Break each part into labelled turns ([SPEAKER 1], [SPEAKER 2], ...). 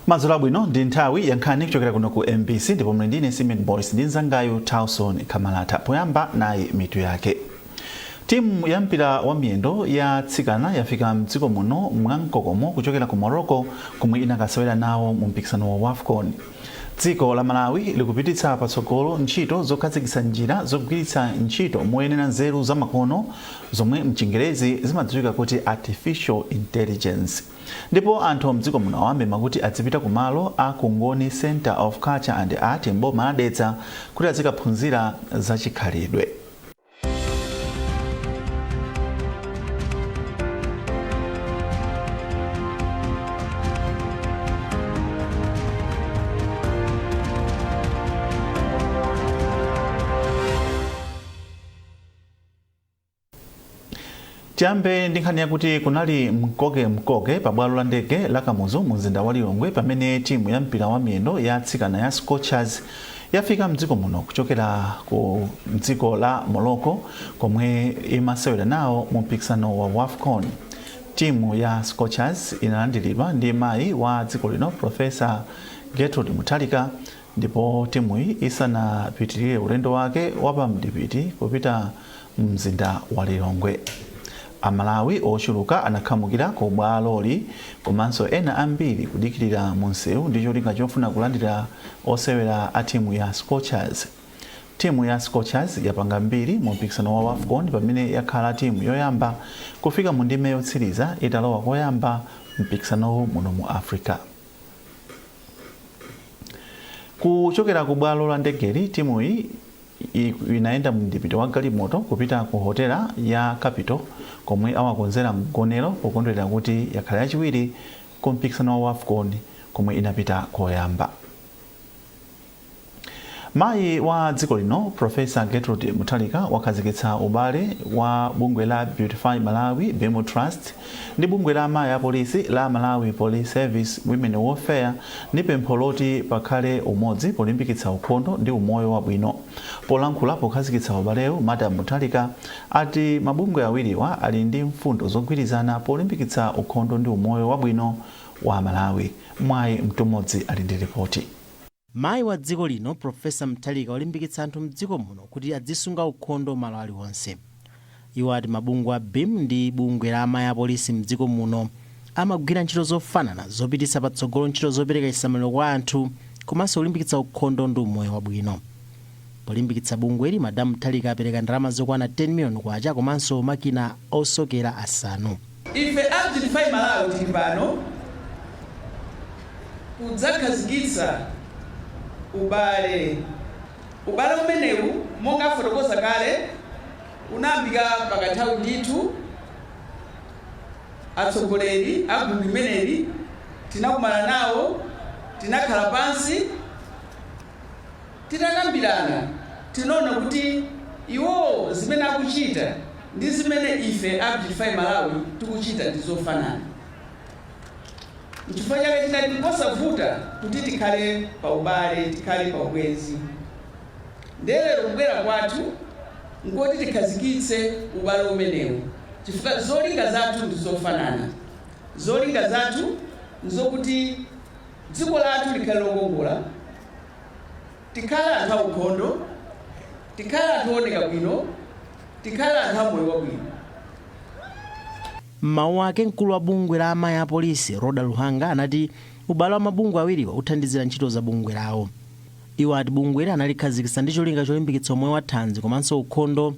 [SPEAKER 1] Madzulo abwino. Ndi nthawi ya nkhani kuchokera kuno ku MBC, ndipo muli ndine Simon Boyce ndi mzangayu Towson Kamalata. Poyamba, nayi mitu yake. Timu ya mpira wa miyendo ya atsikana yafika mdziko muno mwamkokomo kuchokera ku Morocco, komwe inakasewera nawo mu mpikisano wa WAFCON. Dziko la Malawi likupititsa patsogolo ntchito zokhazikitsa njira zogwiritsa ntchito moyenera nzeru zamakono, zomwe mchingerezi zimadziwika kuti artificial intelligence. Ndipo anthu mdziko muno awamema kuti adzipita kumalo a Kungoni Center of Culture and Art m'boma la Dedza kuti azikaphunzira zachikhalidwe. Tiyambe ndi nkhani yakuti kunali mkoke mkoke pa bwalo la ndege la Kamuzu mu mzinda wa Lilongwe pamene timu ya mpira wa miyendo ya atsikana ya Scorchers yafika mdziko muno kuchokera ku dziko la Morocco, komwe imasewera nawo mu mpikisano wa WAFCON. Timu ya Scorchers inalandiridwa ndi mayi wa dziko lino, Professor Gertrude Mutharika, ndipo timuyi isanapitirire ulendo wake wapamdipiti kupita mzinda wa Lilongwe, Amalawi ochuluka anakhamukira ku bwaloli komanso ena ambiri kudikirira mu msewu ndi cholinga chofuna kulandira osewera a timu ya Scorchers. Timu ya Scorchers yapanga mbiri mu mpikisano wa WAFCON pamene yakhala timu yoyamba kufika mu ndime yotsiriza italowa koyamba mpikisanowu muno mu Africa. Kuchokera ku bwalo la ndegeli, timuyi inayenda mdipiti wa galimoto kupita ku hotela ya Capital, komwe awakonzera mgonero pokondwerera kuti yakhala yachiwiri ku mpikisano wa WAFCON komwe inapita koyamba. Mayi wa dziko lino, Professor Gertrude Mutharika, wakhazikitsa ubale wa bungwe la Beautify Malawi BEAM Trust ndi bungwe la amayi apolisi la Malawi Police Service Women Welfare ndi pempho loti pakhale umodzi polimbikitsa ukhondo ndi umoyo wabwino. Polankhula pokhazikitsa ubalewu, Madam Mutharika ati mabungwe awiriwa ali ndi mfundo zogwirizana polimbikitsa ukhondo ndi umoyo wabwino wa Malawi. Mwayi Mtumodzi ali ndi ripoti.
[SPEAKER 2] Mayi wa dziko lino, Professor Mutharika, walimbikitsa anthu mdziko muno kuti adzisunga ukhondo malo aliwonse. Iwo ati mabungwe a BEAM ndi bungwe la amayi apolisi mdziko muno amagwira ntchito zofanana zopititsa patsogolo ntchito zopereka chisamaliro kwa anthu komanso kulimbikitsa ukhondo ndi umoyo wabwino. Polimbikitsa bungweli, Madam Mutharika apereka ndalama zokwana 10 million kwacha komanso makina osokera asanu.
[SPEAKER 3] Ife a Beautify Malawi tili pano kudzakhazikitsa ubale. Ubale umenewu, monga afotokoza kale, unayambika pakanthawi ndithu. Atsogoleri a gulu limeneli tinakumana nawo, tinakhala pansi, titakambirana tinaona kuti iwowo zimene akuchita ndi zimene ife a Beautify Malawi tikuchita ndi zofanana. Nchifukwa chake tinati nkosavuta kuti tikhale pa ubale, tikhale pa ubwenzi. Ndiye lero kubwera kwathu nkoti tikhazikitse ubale umenewu, chifukwa zolinga zathu ndi zofanana. Zolinga zathu nzokuti dziko lathu likhale lokongola, tikhale anthu aukhondo, tikhale anthu ooneka bwino, tikhale anthu amoyo wabwino.
[SPEAKER 2] M'mawu ake, mkulu wa bungwe la amayi apolisi, Rhoda Luhanga, anati ubale wa mabungwe awiriwa uthandizira ntchito za bungwe lawo. Iwo ati bungweli analikhazikitsa ndi cholinga cholimbikitsa umoyo wa thanzi komanso ukhondo,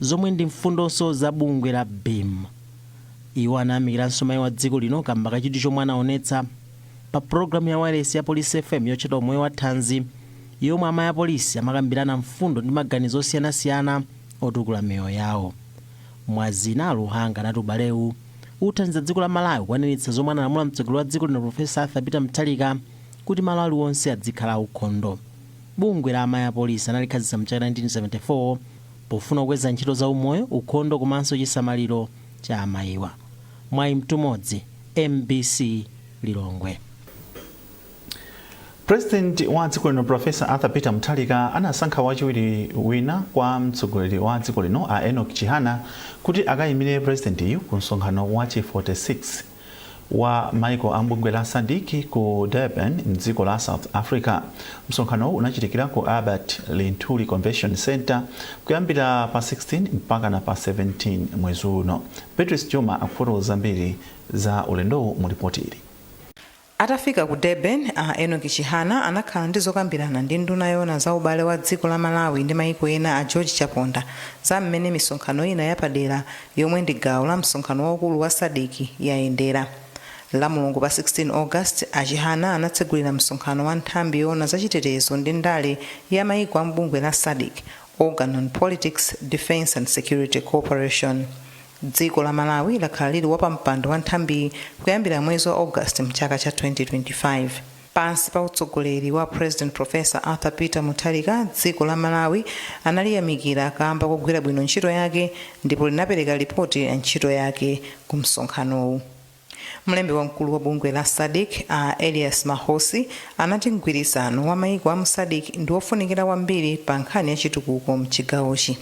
[SPEAKER 2] zomwe ndi mfundonso za bungwe la BEAM. Iwo anayamikiranso mayi wa dziko lino kamba ka chidwi chomwe anaonetsa pa pulogalamu ya wailesi ya Police FM yotchedwa Umoyo wa Thanzi, yomwe amayi apolisi amakambirana mfundo ndi maganizo osiyanasiyana otukula miyoyo yawo. Mwazina, Luhanga anati ubalewu uthandiza dziko la Malawi kukwaniritsa zomwe analamula mtsogoleri wa dziko lino, Professor Arthur Peter Mutharika, kuti malo aliwonse adzikhala aukhondo. Bungwe la amayi apolisi analikhazikitsa mchaka 1974 pofuna kukweza ntchito za umoyo, ukhondo komanso chisamaliro cha amayiwa. Mwayi Mtumodzi, MBC, Lilongwe.
[SPEAKER 1] President wa dziko lino, Professor Arthur Peter Mutharika, anasankha wachiwiri wina kwa mtsogoleri wa dziko lino, a Enoch Chihana, kuti akayimire presidentiyu ku msonkhano wa chi 46. Wa maiko a bungwe la SADC ku Durban mdziko la South Africa. Msonkhanowu unachitikira ku Albert Lintuli Convention Center kuyambira pa 16 mpaka na pa 17 mwezi uno. Beatrice Juma akufotokoza zambiri za ulendowu mu ripoti ili.
[SPEAKER 4] Atafika ku Durban, a Enoch Chihana anakhala ndi zokambirana ndi nduna yoona za ubale wa dziko la Malawi ndi maiko ena, a George Chaponda, za mmene misonkhano ina yapadera yomwe ndi gawo la msonkhano waukulu wa SADC yayendera. La Mulungu pa 16 August, a Chihana anatsegulira msonkhano wa nthambi yoona zachitetezo ndi ndale ya maiko a mbungwe la SADC, Organ on Politics, Defence and Security Cooperation. Dziko la Malawi lakhala lili wapampando wa nthambiyi kuyambira mwezi wa August mchaka cha 2025 pansi pa utsogoleri wa President Professor Arthur Peter Mutharika. Dziko la Malawi analiyamikira kamba kugwira bwino ntchito yake ndipo linapereka ripoti ya ntchito yake ku msonkhanowu. Mlembi wamkulu wa bungwe la SADC, a Elias Mahosi, anati mgwirizano wa maiko a mu SADC ndi wofunikira kwambiri pa nkhani ya chitukuko mchigawochi.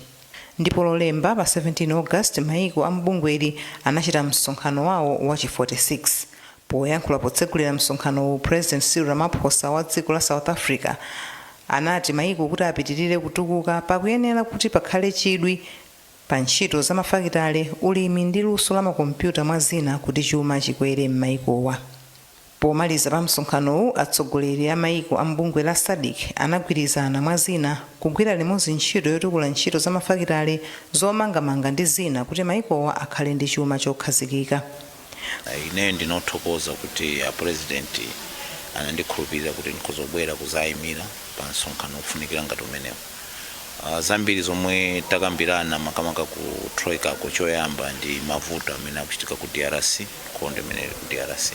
[SPEAKER 4] Ndipo Lolemba pa 17 August, maiko a mbungweli anachita msonkhano wawo wachi 46. Poyankhula potsegulira msonkhanowu, President Cyril Ramaphosa wa dziko la South Africa anati maiko kuti apitirire kutukuka pakuyenera kuti pakhale chidwi pa ntchito za mafakitale, ulimi ndi luso la makompyuta, mwa zina, kuti chuma chikwere m'maikowa. Pomaliza pa msonkhanowu, atsogoleri a maiko a mbungwe la SADC anagwirizana, mwa zina, kugwira limodzi ntchito yotukula ntchito za mafakitale, zomangamanga ndi zina, kuti maikowa akhale ndi chuma chokhazikika.
[SPEAKER 5] Ineyo ndinothokoza kuti a President anandikhulupirira kuti ndikuzobwera kuzayimira pa msonkhano ofunikira ngati umenewu. Zambiri zomwe takambirana, makamaka ku troika ko, choyamba ndi mavuto amene akuchitika ku DRC, nkhondo imene ili ku DRC,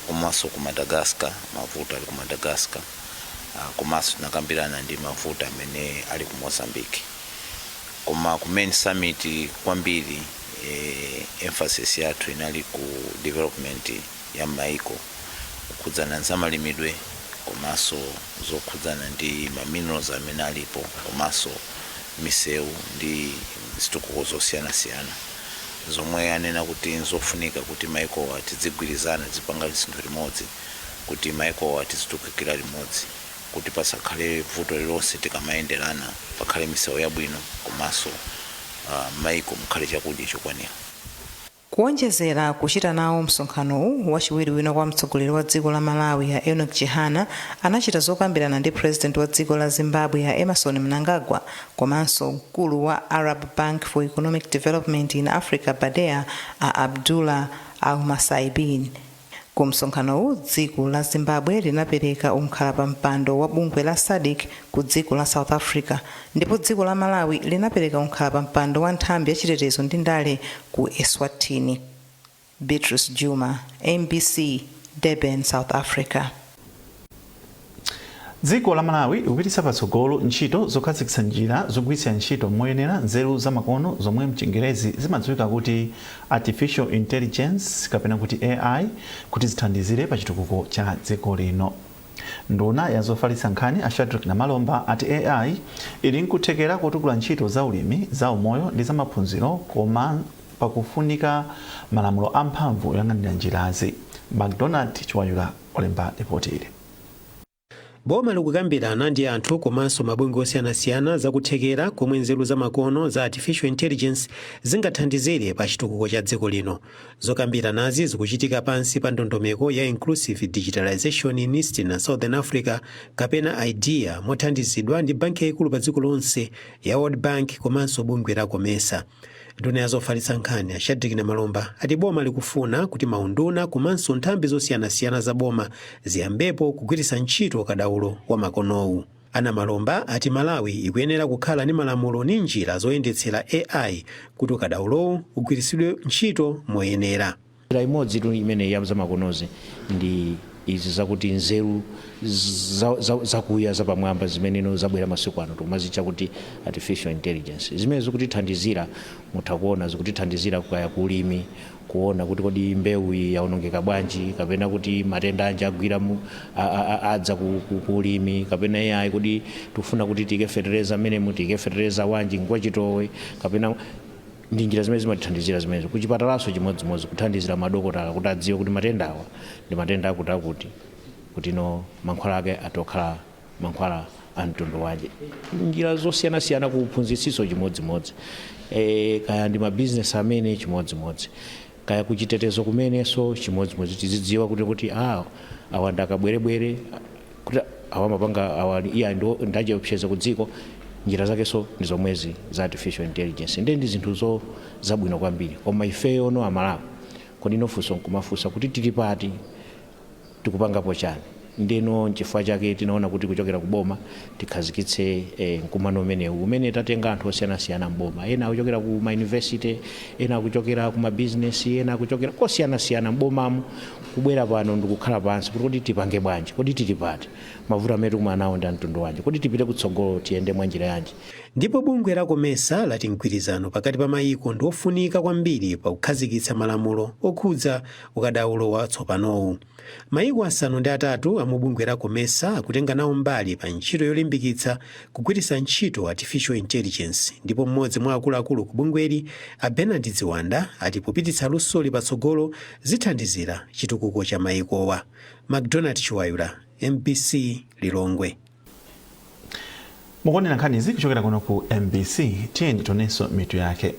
[SPEAKER 5] komanso ku Madagascar, mavuto ali ku Madagascar. Komanso tinakambirana ndi mavuto amene ali ku Mozambique. Koma ku main summit kwambiri, emphasis yathu inali ku development ya maiko, kukhudzana nzamalimidwe komanso zokhudzana ndi ma minerals amene alipo, komanso misewu ndi zitukuko zosiyanasiyana zomwe anena kuti nzofunika kuti maikowa tizigwirizana, tizipanga zinthu limodzi, kuti maikowa tizitukukira limodzi, kuti pasakhale vuto lilonse tikamayenderana, pakhale misewu yabwino komanso maiko mukhale chakudya chokwanira.
[SPEAKER 4] Kuwonjezera kuchita nawo msonkhanowu, wachiwiri wina kwa mtsogoleri wa dziko la Malawi ya Enoch Chihana anachita zokambirana ndi President wa dziko la Zimbabwe ya Emerson Mnangagwa, komanso mkulu wa Arab Bank for Economic Development in Africa, BADEA, a Abdullah Al-Masaibin. Ku msonkhanowu, dziko la Zimbabwe linapereka umkhala pa mpando wa bungwe la SADC ku dziko la South Africa, ndipo dziko la Malawi linapereka umkhala pa mpando wa nthambi yachitetezo ndi ndale ku Eswatini. Beatrice Juma, MBC, Durban, South Africa.
[SPEAKER 1] Dziko la Malawi likupititsa patsogolo ntchito zokhazikitsa njira zogwiritsa ntchito moyenera nzeru zamakono, zomwe mchingerezi zimadziwika kuti artificial intelligence kapena kuti AI, kuti zithandizire pa chitukuko cha dziko lino. Nduna ya zofalitsa nkhani a Shadrack Namalomba ati AI ili nkuthekera kotukula ntchito za ulimi, za umoyo ndi za maphunziro, koma pakufunika malamulo amphamvu oyang'anira njirazi. McDonald Chiwayula olemba ripoti ili.
[SPEAKER 6] Boma likukambirana ndi anthu komanso mabungwe osiyanasiyana zakuthekera komwe nzeru zamakono za artificial intelligence zingathandizire pa chitukuko cha dziko lino. Zokambiranazi zikuchitika pansi pa ndondomeko ya Inclusive Digitalization in Eastern and Southern Africa, kapena IDEA, mothandizidwa ndi banki yayikulu pa dziko lonse ya World Bank komanso bungwe la COMESA. Nduna ya zofalitsa nkhani a Shadrack Namalomba ati boma likufuna kuti maunduna komanso nthambi zosiyanasiyana za boma ziyambepo kugwiritsa ntchito kadaulo wa makonowu. A Namalomba ati Malawi ikuyenera kukhala ndi malamulo ndi njira zoyendetsera AI kuti ukadaulowu ugwiritsidwe ntchito moyenera.
[SPEAKER 7] Njira imodzi tu imene ya zamakonozi ndi izi zakuti nzeru zakuya zapamwamba zimeneno zabwera masiku ano, tikumazitcha kuti artificial intelligence, zimene zikutithandizira. Mutha kuona zikutithandizira kaya kulimi, kuona kuti kodi mbewu iyi yaonongeka bwanji, kapena kuti matenda anji agwira adza ku ulimi, kapena iyayi, kuti tikufuna kuti tike fetereza amenemu, tike fetereza wanji, ngwachitowe kapena Ndi njira zimene zimatithandizira zimenezo. Kuchipatalanso chimodzimodzi, kuthandizira madokotala kuti adziwe kuti matenda awa ndi matenda akuti akuti, kuti no mankhwala ake atokhala mankhwala a mtundu wanji. Njira zosiyanasiyana. Kuphunzitsiso chimodzimodzi, kaya ndi mabizinesi amene chimodzimodzi, kaya kuchitetezo kumenenso chimodzimodzi, tizidziwa kuti awa ndakabwerebwere, kuti awa mapanga awa, iya ndachiopseza ku dziko. Njira zakenso ndi zomwezi za artificial intelligence. Ndi zinthu zo zabwino kwambiri. Koma ifeyo no Amalawi, kodi nofunso nkumafunsa kuti tili pati, tikupangapo chani? Ndeno nchifukwa chake tinaona kuti kuchokera kuboma tikhazikitse mkumano umenewu, umene tatenga anthu osiyanasiyana mboma, ena akuchokera ku ma university, ena akuchokera ku mabizinesi, ena akuchokera kosiyanasiyana mbomamo, kubwera pano ndikukhala pansi kuti kodi tipange bwanji? Kodi tili pati? Mavuto amene tikumana nawo ndi amtundu wanji? Kodi tipite kutsogolo, tiyende mwa njira yanji?
[SPEAKER 6] Ndipo bungwe la COMESA lati mgwirizano pakati pa mayiko ndi ofunika kwambiri pakukhazikitsa malamulo okhudza ukadaulo watsopanowu. Mayiko 8 a mubungwe la COMESA akutenga nawo mbali pa ntchito yolimbikitsa kugwiritsa ntchito artificial intelligence, ndipo mmodzi mwa akuluakulu ku bungweli, a Bernard Dziwanda, ati popititsa lusoli patsogolo zithandizira chitukuko cha mayikowa. McDonald Chiwayula, MBC, Lilongwe.
[SPEAKER 1] Mukuonera nkhanizi kuchokera kuno ku MBC. Tiyeni tionenso mitu yake.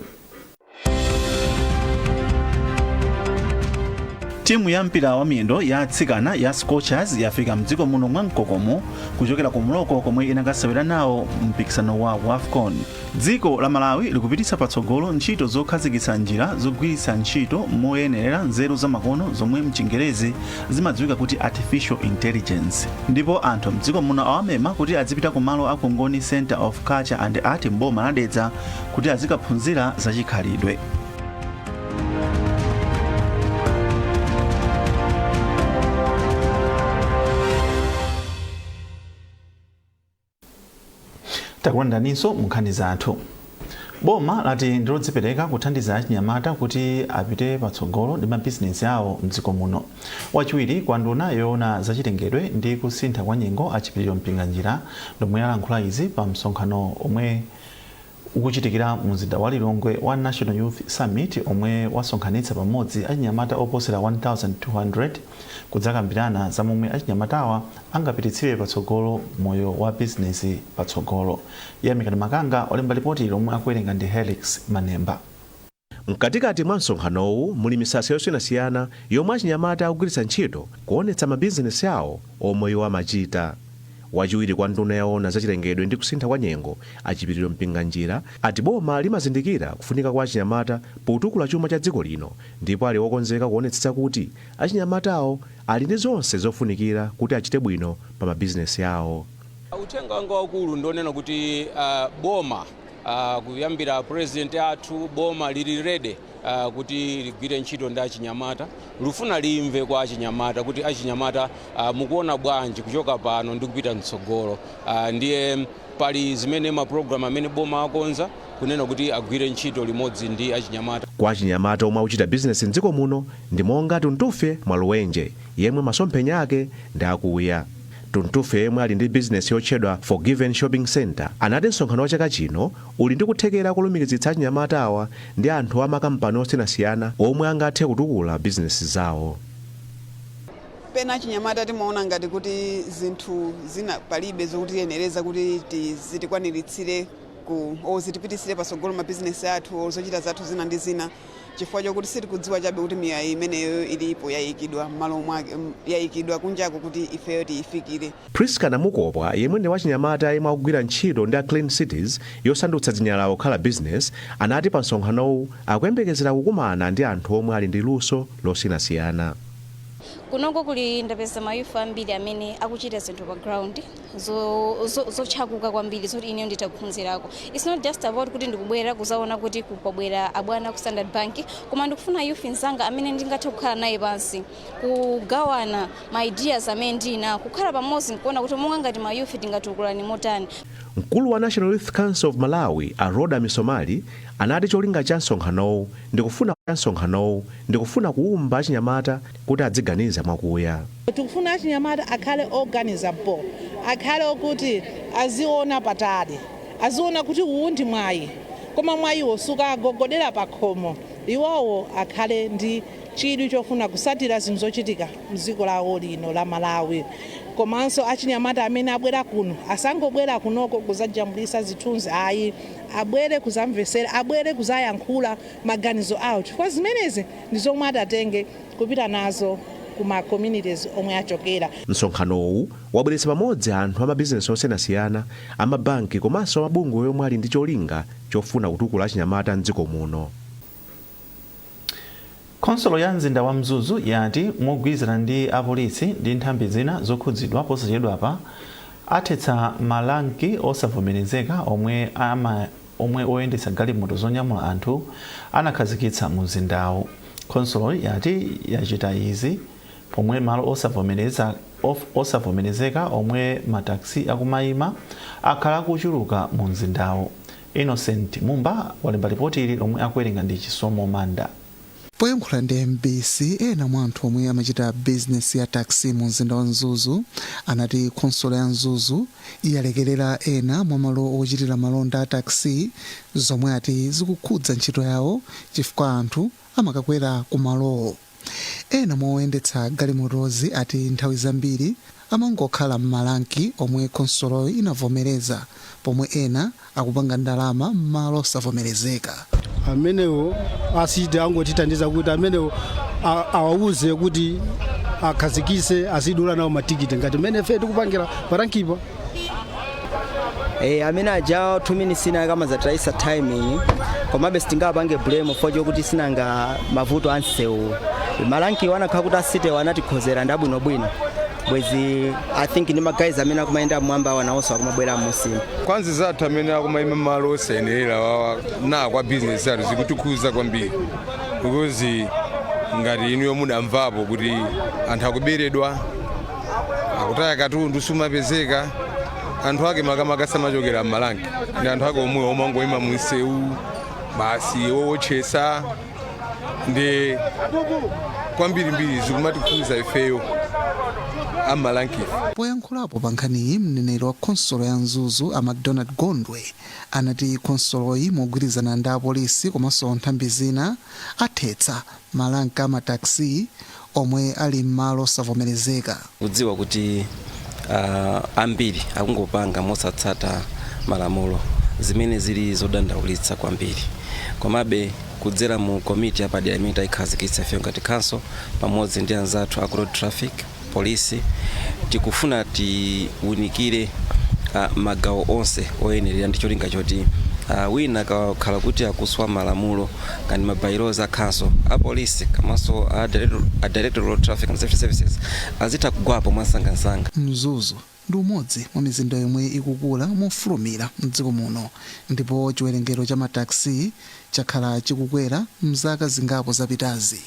[SPEAKER 1] Timu ya mpira wa miyendo ya atsikana ya Scorchers yafika mdziko muno mwa mkokomo kuchokera ku Morocco, komwe inakasewera nawo mpikisano wa WAFCON. Dziko la Malawi likupititsa patsogolo ntchito zokhazikitsa njira zogwiritsa ntchito moyenerera nzeru zamakono, zomwe mchingerezi zimadziwika kuti artificial intelligence, ndipo anthu mdziko muno awamema kuti azipita kumalo a Kungoni Center of Culture and Art mboma la Dedza kuti azikaphunzira zachikhalidwe. Takulandaninso mu nkhani zathu. Boma lati ndilodzipereka kuthandiza achinyamata kuti apite patsogolo ndi mabizinesi awo mdziko muno. Wachiwiri kwa nduna yoona zachilengedwe ndi kusintha kwa nyengo, Achipiriro Mpinganjira, ndomwe alankhula izi pa msonkhano omwe ukuchitikira mu mzinda wa Lilongwe wa National Youth Summit, omwe wasonkhanitsa pamodzi achinyamata oposera 1200 kudzakambirana za momwe achinyamatawa angapititsire patsogolo moyo wa bizinesi patsogolo. Yamikani Makanga olemba ripoti lomwe akuwerenga ndi Helix Manemba.
[SPEAKER 8] Mkatikati mwa msonkhanowu muli misasa yosiyanasiyana yomwe achinyamata akugwiritsa ntchito kuonetsa mabizinesi awo omwe iwo amachita. Wachiwiri kwa nduna yoona zachilengedwe ndi kusintha kwa nyengo, Achipiriro Mpinganjira, ati boma limazindikira kufunika kwa achinyamata potukula chuma cha dziko lino, ndipo ali wokonzeka kuonetsetsa kuti achinyamatawo ali ndi zonse zofunikira kuti achite bwino pa mabizinesi awo.
[SPEAKER 9] Uthenga wanga wakulu ndionena kuti boma, kuyambira president athu, boma lili ready kuti ligwire ntchito ndi achinyamata. Lufuna limve kwa achinyamata kuti achinyamata, mukuona bwanji kuchoka pano ndi kupita mtsogolo? Ndiye pali zimene mapulogalamu amene boma akonza kunena kuti agwire ntchito limodzi ndi achinyamata.
[SPEAKER 8] Kwa achinyamata omwe akuchita bizinesi mdziko muno ndi monga Tuntufe Mwaluwenje, yemwe masomphenya ake ndi akuya. Tuntufe, yemwe ali ndi bizinesi yotchedwa Forgiven Shopping Center, anati msonkhano wa chaka chino uli ndi kuthekera kolumikizitsa achinyamata awa ndi anthu amakampani osiyanasiyana omwe angathe kutukula bizinesi zawo.
[SPEAKER 10] Pena achinyamata timaona ngati kuti zinthu zina palibe zokutiyenereza kuti zitikwaniritsire ku o zitipititsire patsogolo mabizinesi athu o zochita zathu zina ndi zina, chifukwa chokuti sitikudziwa chabe kuti miyayi imeneyo ilipo, yayikidwa m'malo mwake, yayikidwa kunjako kuti ifeyo tiyifikire.
[SPEAKER 8] Priska Namukopwa, yemwe ndi wachinyamata yemwe akugwira ntchito ndi a Clean Cities yosandutsa zinyalala kukhala business, anati pa msonkhanowu akuyembekezera kukumana ndi anthu omwe ali ndi luso losiyanasiyana.
[SPEAKER 11] Kunoko kuli ndapeza ma youth ambiri amene akuchita zinthu pa ground zotchakuka kwambiri, zoti ineyo nditakuphunzirako. It's not just about kuti ndikubwera kuzaona kuti kupabwera abwana ku Standard Bank, koma ndikufuna youth mzanga amene ndingathe kukhala naye pansi, kugawana ma ideas amene ndina, kukhala pamodzi nkuona kuti monga ngati ma youth tingatukulani motani.
[SPEAKER 8] Mkulu wa National Youth Council of Malawi, a Rhoda Misomali, anati cholinga cha msonkhanowu ndikufuna kuwumba achinyamata kuti adziganiza mwakuya.
[SPEAKER 12] Tikufuna achinyamata akhale oganiza bo, akhale okuti aziona patali, aziona kuti uwu ndi mwayi. Koma mwa iwo sukagogodera pa khomo, iwowo akhale ndi chidwi chofuna kusatira zinthu zochitika mdziko lawo lino la Malawi. Komanso achinyamata amene abwera kuno asangobwera kunoko kuzajambulisa zithunzi ayi, abwere kuzamvesera, abwere kuzayankhula maganizo awo, chifukwa zimenezi ndi zomwe atatenge kupita nazo kuma communities omwe achokera.
[SPEAKER 8] Msonkhanowu wabweretsa pamodzi anthu amabizinesi osiyanasiyana, amabanki komanso amabungwe yomwe ali ndi cholinga chofuna kutukula achinyamata mdziko muno.
[SPEAKER 1] Khonsolo ya mzinda wa Mzuzu yati mogwirizana ndi apolisi ndi nthambi zina zokhudzidwa, posachedwapa athetsa malanki osavomerezeka omwe oyendetsa galimoto zonyamula anthu anakhazikitsa mu mzindawu. Khonsolo yati yachita izi pomwe malo osavomerezeka omwe mataxi akumayima akhala akuchuluka mu mzindawu. Innocent Mumba walemba ripoti ili lomwe akuwerenga ndi Chisomo Manda.
[SPEAKER 13] Poyankhula ndi MBC, ena mwa anthu omwe amachita bizinesi ya taxi mu mzinda wa Mzuzu anati khonsolo ya Mzuzu yalekerera ena mwa malo ochitira malonda a taxi, zomwe ati zikukhudza ntchito yawo chifukwa anthu amakakwera ku malowo. Ena mwa oyendetsa galimotozi ati nthawi zambiri amangokhala m'malanki omwe khonsoloyo inavomereza, pomwe ena akupanga ndalama m'malo osavomerezeka.
[SPEAKER 14] Amenewo asiti angotithandiza kuti amenewo awauze kuti akhazikise, azidula nawo matikiti ngati mmene ife tikupangira parankipa.
[SPEAKER 15] Amene aja 2 minutes ina akamazatayisa timing, komabe sitingapange blame for chokuti sinanga mavuto ansewu. Malankiwo anakhala kuti asitewo anatikhozera ndi abwinobwino bwezi, I think ndi ma guys amene akumayenda mmwamba awa nawonso akumabwera mmusimu.
[SPEAKER 16] Kwanza zathu amene akumayima malo osayenerera wawa na kwa bizinesi athu zikutikhuza kwambiri, because ngati inuyo mudamvapo kuti anthu akuberedwa, akutaya katundu, sumapezeka. Anthu ake makamaka samachokera mmalanki, ndi anthu ake omwe omangoyima munsewu basi, wowotchesa. Ndi kwambirimbiri zikumatikhuza ifeyo ammalankife.
[SPEAKER 13] Poyankhulapo pa nkhaniyi, mneneri wa khonsolo ya Mzuzu a Macdonald Gondwe anati khonsoloyi mogwirizana ndi apolisi komanso nthambi zina athetsa malanki amataxi omwe ali m'malo osavomerezeka.
[SPEAKER 17] Kudziwa kuti ambiri akungopanga mosatsata malamulo, zimene zili zodandaulitsa kwambiri. Komabe kudzera mu komiti yapadera imene tayikhazikitsa ife ngati council pamodzi ndi anzathu aku Road Traffic Police, tikufuna tiwunikire magawo onse oyenerera ndi cholinga choti wina akakhala kuti akuswa malamulo kandi ma bylaws a council, apolisi komanso a Director Road Traffic and Safety Services azitha kugwapo mwansangansanga.
[SPEAKER 13] Mzuzu ndi umodzi mwa mizinda yomwe ikukula mofulumira mdziko muno, ndipo chiwerengero cha mataxi chakhala chikukwera mzaka zingapo zapitazi.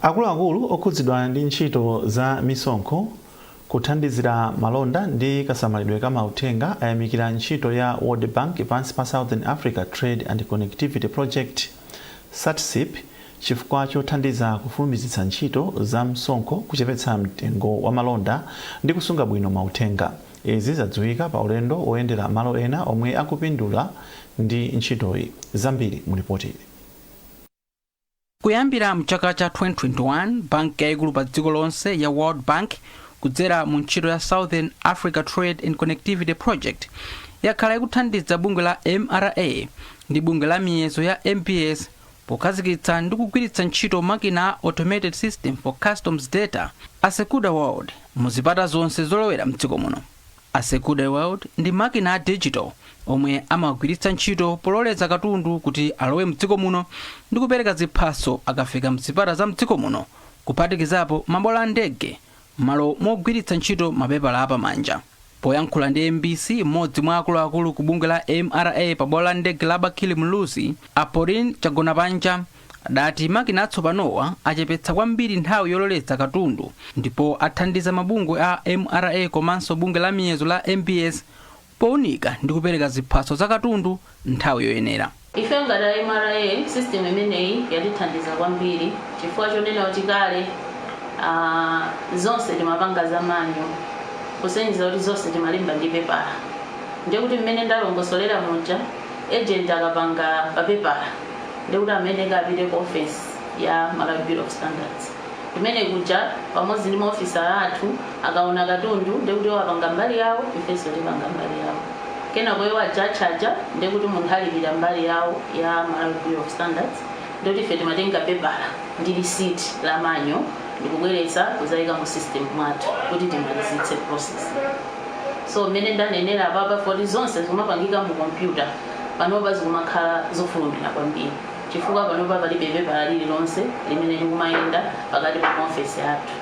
[SPEAKER 1] Akuluakulu okhudzidwa ndi ntchito za misonkho, kuthandizira malonda ndi kasamalidwe ka mauthenga ayamikira ntchito ya World Bank pansi pa Southern Africa Trade and Connectivity Project, SATCP, chifukwa chothandiza kufulumizitsa ntchito za msonkho, kuchepetsa mtengo wa malonda ndi kusunga bwino mauthenga. Izi zadziwika pa ulendo woyendera malo ena omwe akupindula ndi ntchitoyi. Zambiri mu ripoti ili.
[SPEAKER 18] Kuyambira mchaka cha 2021, banki yayikulu pa dziko lonse ya World Bank kudzera mu ntchito ya Southern Africa Trade and Connectivity Project yakhala ikuthandiza bungwe la MRA ndi bungwe la miyezo ya MBS pokhazikitsa ndi kugwiritsa ntchito makina a Automated System for Customs Data, a World, muzipata zonse zolowera mdziko muno. A World ndi makina a digital omwe amagwiritsa ntchito pololeza katundu kuti alowe mdziko muno ndi kupereka ziphaso akafika mzipata za mdziko muno, kuphatikizapo mabwalo a ndege, malo mogwiritsa ntchito mapepala apamanja. Poyankhula ndi MBC, mmodzi mwa akuluakulu ku bungwe la MRA pa bwalo la ndege la Bakili Muluzi, Aporin Chagonapanja, adati makina atsopanowa achepetsa kwambiri nthawi yololeza katundu ndipo athandiza mabungwe a MRA komanso bungwe la miyezo la MBS powunika ndi kupereka ziphaso za katundu nthawi yoyenera.
[SPEAKER 19] Ife ngati MRA, system imeneyi yatithandiza kwambiri, chifukwa chonena kuti kale zonse timapanga za manual, kusonyeza kuti zonse timalemba ndi pepala. Ndiye kuti mmene ndalongosolera muja, Agent akapanga papepala, ndikuti amene kapite ku office ya Malawi Bureau of Standards, kumene kuja pamodzi ndi maofisa athu akaona katundu, ndikuti iwo apanga mbali yawo, ifenso tipanga mbali yawo. Kenako iwo ajachaja, ndikuti munthu alipira mbali yawo ya Malawi Bureau of Standards. Ndikuti ife timatenga pepala ndi receipt la manual ndikubweretsa kuzayika mu system mwathu kuti timalizitse process. So mmene ndanenera apapa, poti zonse zimapangika mu kompyuta, panopa zikumakhala zofulumira kwambiri, chifukwa panopa palibe pepala lililonse limene likumayenda pakati pa maofesi athu.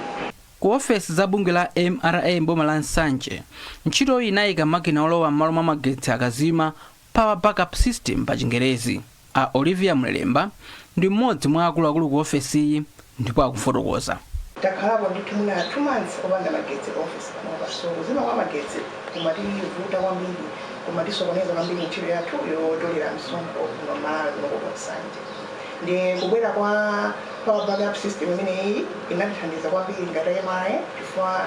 [SPEAKER 18] Ku ofesi za bungwe la MRA mboma la Nsanje, ntchitoyi inayika makina olowa m'malo mwa magetsi akazima, power backup system pa Chingerezi. A Olivia Mlelemba ndi mmodzi mwa akuluakulu ku ofesiyi ndipo akufotokoza.
[SPEAKER 20] Takhalapo ndithu muna 2 months opanda magetsi ku office panopa. So kuzima kwa magetsi kumativuta kwambiri, kumatisokoneza kwambiri ntchito yathu yotolera msonkho kuno Malawi kuno ku Nsanje. Ndi kubwera kwa power backup system imeneyi inatithandiza kwambiri ngati MRA, chifukwa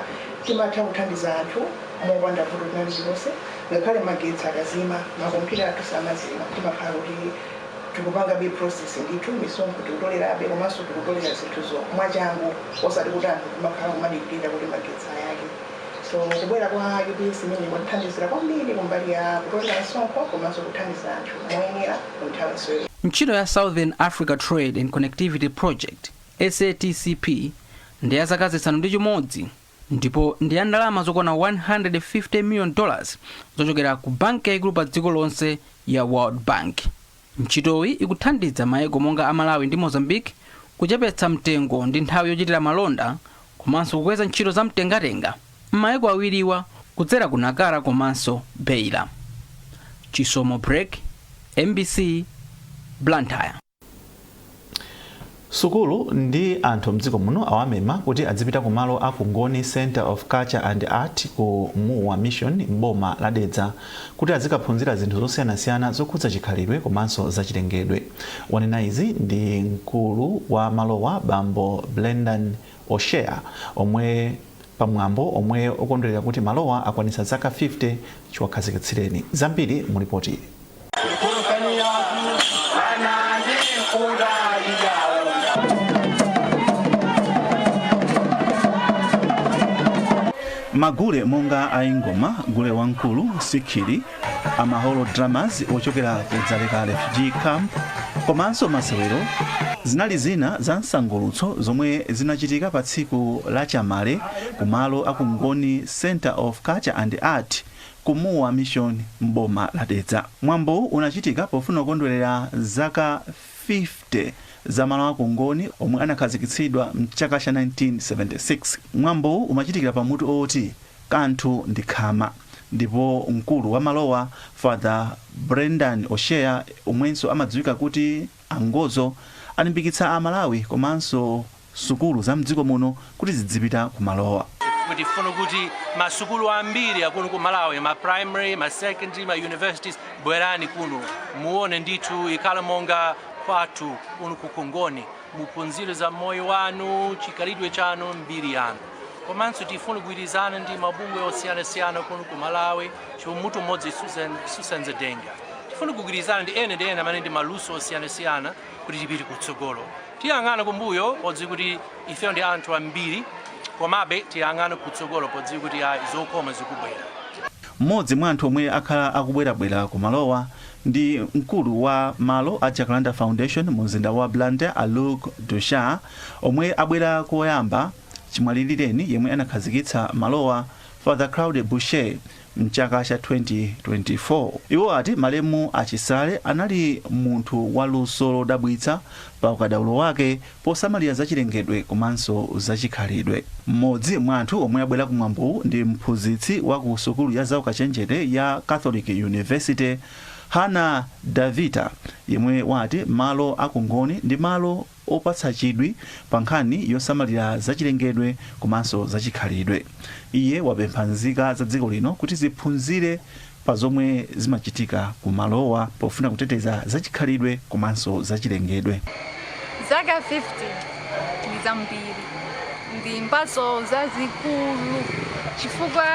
[SPEAKER 20] timatha kuthandiza anthu mopanda vuto lina lililonse. Ngakhale magetsi akazima, makompyuta athu samazima. Timakhala kuti tikupanga be process ndithu misonkho, tikutolerabe, komanso tikutolera zinthuzo mwachangu, osati kuti anthu timakhala kumadikirira kuti magetsi ayake. So kubwera kwa UPS imene kwatithandizira kwambiri kumbali ya kutolera msonkho komanso kuthandiza anthu moyenera ku nthawi.
[SPEAKER 18] Ntchito ya Southern Africa Trade and Connectivity Project, SATCP, ndi ya zaka 6 ndipo ndi ya ndalama zokwana $150 million zochokera ku banki yayikulu pa dziko lonse ya World Bank. Ntchitoyi ikuthandiza mayiko monga amalawi ndi Mozambique kuchepetsa mtengo ndi nthawi yochitira malonda, komanso kukweza ntchito za mtengatenga m'mayiko awiriwa kudzera ku Nakara komanso Beira. Chisomo Break, MBC, Blantyre.
[SPEAKER 1] Sukulu ndi anthu mdziko muno awamema kuti adzipita ku malo a ku Ngoni Center of Culture and Art ku Muwa Mission m'boma la Dedza kuti azikaphunzira zinthu zosiyanasiyana zokhudza chikhalidwe komanso zachilengedwe. Wanena izi ndi mkulu wa malowa, Bambo Brendan O'Shea, omwe pamwambo omwe okondwerera kuti malowa akwanitsa zaka 50 chiwakhazikitsireni. Zambiri mu ripoti ili. Magule monga aingoma, gule wamkulu, sikhili, amaholo drummers ochokera ku Dzaleka Refugee Camp komanso masewero zinali zina za msangulutso zomwe zinachitika pa tsiku la Chamale kumalo aku Ngoni Center of Culture and Art ku Muwa Mission m'boma la Dedza. Mwambowu unachitika pofuna kukondwerera zaka 50 za malo aku Ngoni omwe anakhazikitsidwa mchaka cha 1976. Mwambowu umachitikira pamutu oti "Kanthu ndi Khama", ndipo mkulu wa malowa, Father Brendan O'Shea, omwenso amadziwika kuti Angozo, alimbikitsa Amalawi komanso sukulu za mdziko muno kuti zidzipita ku malowa.
[SPEAKER 21] Tifuna kuti masukulu ambiri akuno ku Malawi, ma primary, ma secondary, ma universities, bwerani kuno muone ndithu ikhala monga kwathu kuno ku Kungoni, muphunzire za moyo wanu, chikhalidwe chanu, mbiri yanu. Komanso tifuna kugwirizana ndi mabungwe osiyanasiyana kuno ku Malawi, chifukwa mutu mmodzi susenza denga. Tifuna kugwirizana ndi ena ndi ena amene ndi maluso osiyanasiyana kuti tipite kutsogolo. Tiyang'ana kumbuyo podziwa kuti ife ndi anthu ambiri, komabe tiyang'ana kutsogolo podziwa kuti ayi, zokoma zikubwera.
[SPEAKER 1] Mmodzi mwa anthu omwe akhala akubwerabwera ku malowa ndi mkulu wa malo a Jacaranda Foundation mu mzinda wa Blantyre, a Luke Dusha, omwe abwera koyamba chimwalilireni yemwe anakhazikitsa malowa, Father Claude Boucher, mchaka cha 2024. Iwo ati malemu Achisale anali munthu waluso lodabwitsa pa ukadaulo wake posamalira zachilengedwe komanso zachikhalidwe. Mmodzi mwa anthu omwe abwera kumwambowu ndi mphunzitsi wa ku sukulu ya zaukachenjede ya Catholic University, Hannah Davita, yemwe wati malo akungoni ndi malo opatsa chidwi pa nkhani yosamalira zachilengedwe komanso zachikhalidwe. Iye wapempha nzika za dziko lino kuti ziphunzire pa zomwe zimachitika ku malowa pofuna kuteteza zachikhalidwe komanso zachilengedwe.
[SPEAKER 22] Zaka 50 ndi zambiri, ndi mphatso zazikulu, chifukwa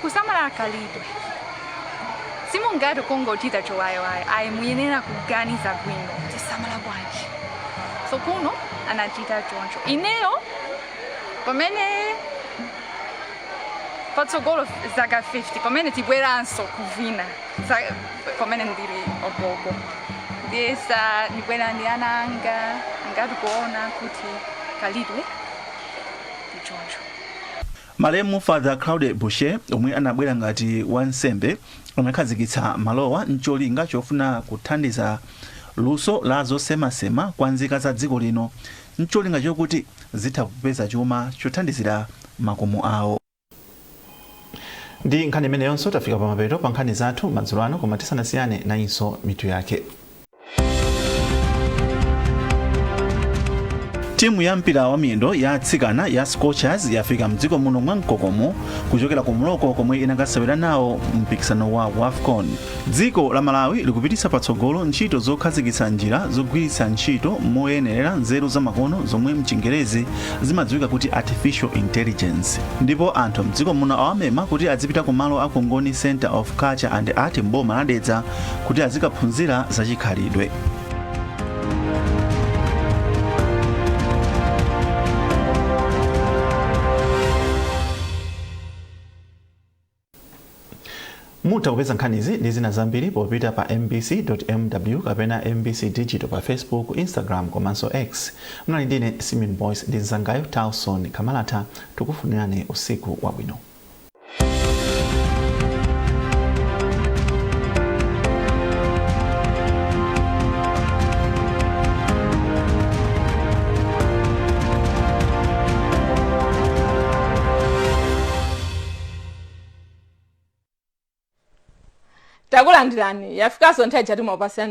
[SPEAKER 22] kusamala khalidwe Simungati kungochita chiwayiwayi ayi, muyenera kuganiza bwino, tisamala bwanji. So kuno anachita choncho. Ineyo pamene patsogolo zaka 50 pamene tibweranso kuvina, pamene ndili ogogo, ndiyesa ndibwera ndi ana anga angati kuona kuti khalidwe ndi choncho.
[SPEAKER 1] Malemu Father Claude Boucher, omwe anabwera ngati wansembe, anakhazikitsa malowa mcholinga chofuna kuthandiza luso la zosemasema kwa nzika za dziko lino, mcholinga chokuti zitha kupeza chuma chothandizira makomo awo. Ndi nkhani imeneyonso tafika pamapeto pa nkhani zathu madzulo ano, koma tisanasiyane, nayinso mitu yake. Timu ya mpira wa miyendo ya atsikana ya Scorchers yafika mdziko muno mwa mkokomo kuchokera ku Morocco komwe inakasewera nawo mpikisano wa WAFCON. Dziko la Malawi likupititsa patsogolo ntchito zokhazikitsa njira zogwiritsa ntchito moyenerera nzeru zamakono zomwe mchingerezi zimadziwika kuti artificial intelligence, ndipo anthu mdziko muno awamema kuti azipita ku malo a Kungoni Center of Culture and Art mboma la Dedza kuti azikaphunzira zachikhalidwe. Mutha kupeza nkhanizi ndi zina zambiri popita pa mbc.mw kapena MBC Digital pa Facebook, Instagram komanso X. Mnali ndine Simeon Boyce ndi mzangayo Talson Kamalata. Tikufunirani usiku wabwino.
[SPEAKER 2] Takulandirani, yafikanso nthawi ija timawapasirani.